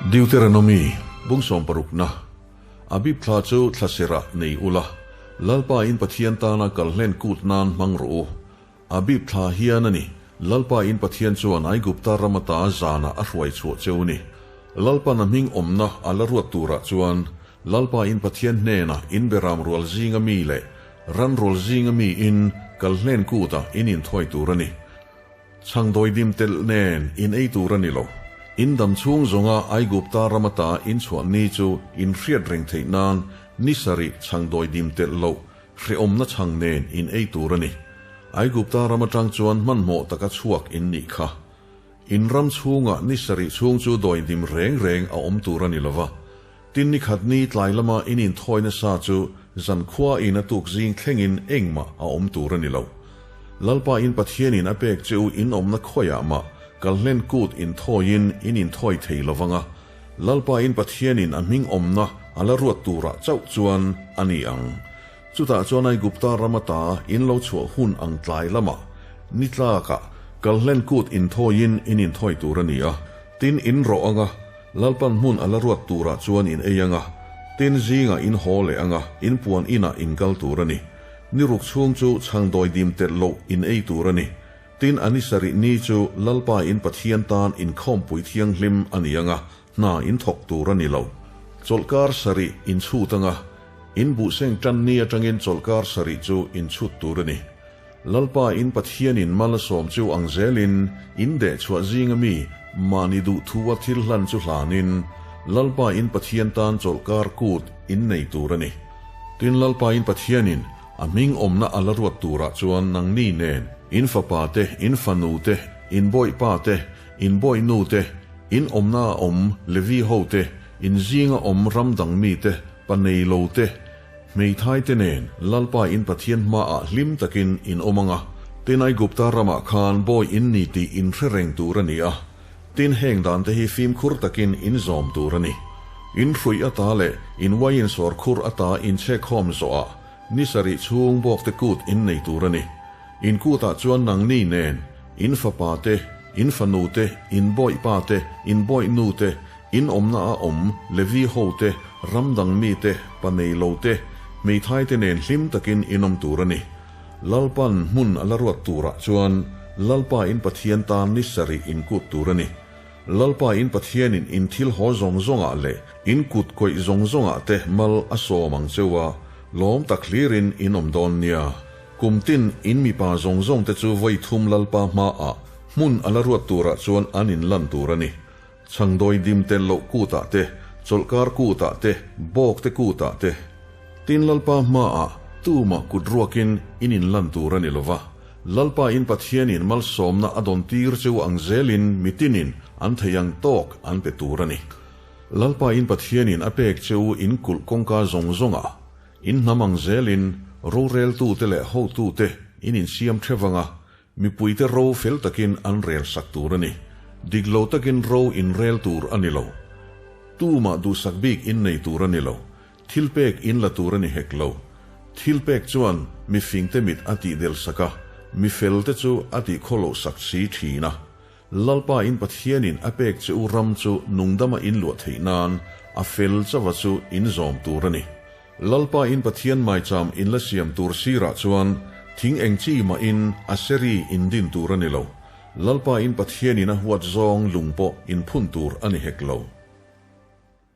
Deuteronomy, bung sawmparukna, Abib thla chu thlasirah nei ula, Lalpa in Pathian tana kalhlen kut nan hmang rawh u. Abib thla hian a ni, Lalpa in Pathian chuan Aigupta ram ata zanah a hruai chhuah cheu ni. Lalpan a hming awmna a la ruat turah chuan Lalpa in Pathian hnenah in beram rual zinga mi leh ran rual zinga mi in kalhlen kutah in inthawi tur a ni. Chhangdawi dim telh nen in ei tur a ni lo. In dam chhung zawnga Aigupta ram ata in chhuah ni chu in hriat reng theih nan ni sarih chhangdawi dim telh loh hrehawmna chhang nen in ei tur a ni. Aigupta ram atang chuan hmanhmawh taka chhuak in nih kha. In ram chhungah ni sarih chhung chu dawi dim reng reng a awm tur a ni lo va. Tin ni khat ni tlai lama in inthawi nasa chu zan khua in a tuk zing thlengin engmah a awm tur a ni lo. Lalpa in Pathianin a pek che u in awmna khawiah mah kalhlen kut inthawiin in inthawi thei lo vang a, Lalpa in Pathianin a hming awmna a la ruat turah chauh chuan a ni ang. Chutah chuan Aigupta ram ata in lo chhuah hun ang tlai lamah ni tlakah kalhlen kut inthawiin in inthawi tur a ni a, tin in rawh anga Lalpan hmun a la ruat turah chuan in ei anga, tin zingah in haw leh anga, in puan inah in kal tur a ni. Ni ruk chhung chu chhangdawi dim telh loh in ei tur a ni. Tin a ni sarih ni chu Lalpa in Pathian tan inkhawmpui thianghlim a ni anga, hna in thawk tur a ni lo. Chawlhkar sarih in chhut anga, in buhseng tan ni atangin chawlhkar sarih chu in chhut tur a ni. Lalpa in Pathianin mal a sawm chu ang zelin in deh chhuah zinga mi mahni duh thu a thil hlan chu hlanin Lalpa in Pathian tan chawlhkar kut in nei tur a ni. Tin Lalpa in Pathianin a hming awmna a la ruat turah chuan nangni nen in fapa te, in fanu te, in bawihpa te, in bawihnu te, in awmna a awm Levi ho te, in zinga awm ram dang mi te, pa nei lo te, Hmeithai te nen Lalpa in Pathian hmaah hlim takin in awm ang a, tin Aigupta ramah khan bawi in ni tih in hre reng tur a ni a, tin heng dan te hi fimkhur takin in zawm tur a ni. In hruih ata leh in uaiin sawrkhur ata in chhekkhawm zawhah ni sarih chhung bawk te kut in nei tur a ni. In kutah chuan nangni nen, in fapa te, in fanu te, in bawihpa te, in bawihnu te, In awmna a awm Levi ho te, ram dang mi te, pa nei lo te, hmeithai te nen hlim takin in awm tur a ni. Lalpan hmun a la ruat turah chuan Lalpa in Pathian tan ni sarih in kut tur a ni. Lalpa in Pathianin in thil haw zawng zawngah leh in kut kawih zawng zawngah te mal a sawm ang cheu a, lawm tak hlirin in awm dawn nia. Kum tin in mipa zawng zawng te chu vawi thum Lalpa hmaah hmun a la ruat turah chuan an inlan tur a ni. Chhangdawi dim tel loh kutah te, chawlhkar kutah te, bawk te kutah te. Tin Lalpa hmaah tumah kut ruakin in inlan tur a ni lova, Lalpa in Pathianin malsawmna a dawn tir cheu ang zelin mitinin an thei ang tawk an pe tur a ni. Lalpa in Pathianin a pek cheu in kulh kawngka zawng zawngah in hnam ang zelin roreltute leh hotute in insiam thevang a, Mipuite ro fel takin an rel sak tur a ni. Dik lo takin ro in rel tur a ni lo. Tumah duhsak bik in nei tur a ni lo. Thil pek in la tur a ni hek lo. Thil pek chuan mi fingte mit a tih del sak a, mi felte chu a tih khawloh sak si thin a. Lalpa in Pathianin a pek che u ram chu nungdama in luah theih nan a fel chauha chu in zawm tur a ni. Lalpa in Pathian maicham in la siam tur sirah chuan thing eng chi mahin a seri in din tur a ni lo. Lalpa in Pathianin a huat zawng lung pawh in phun tur a ni hek lo.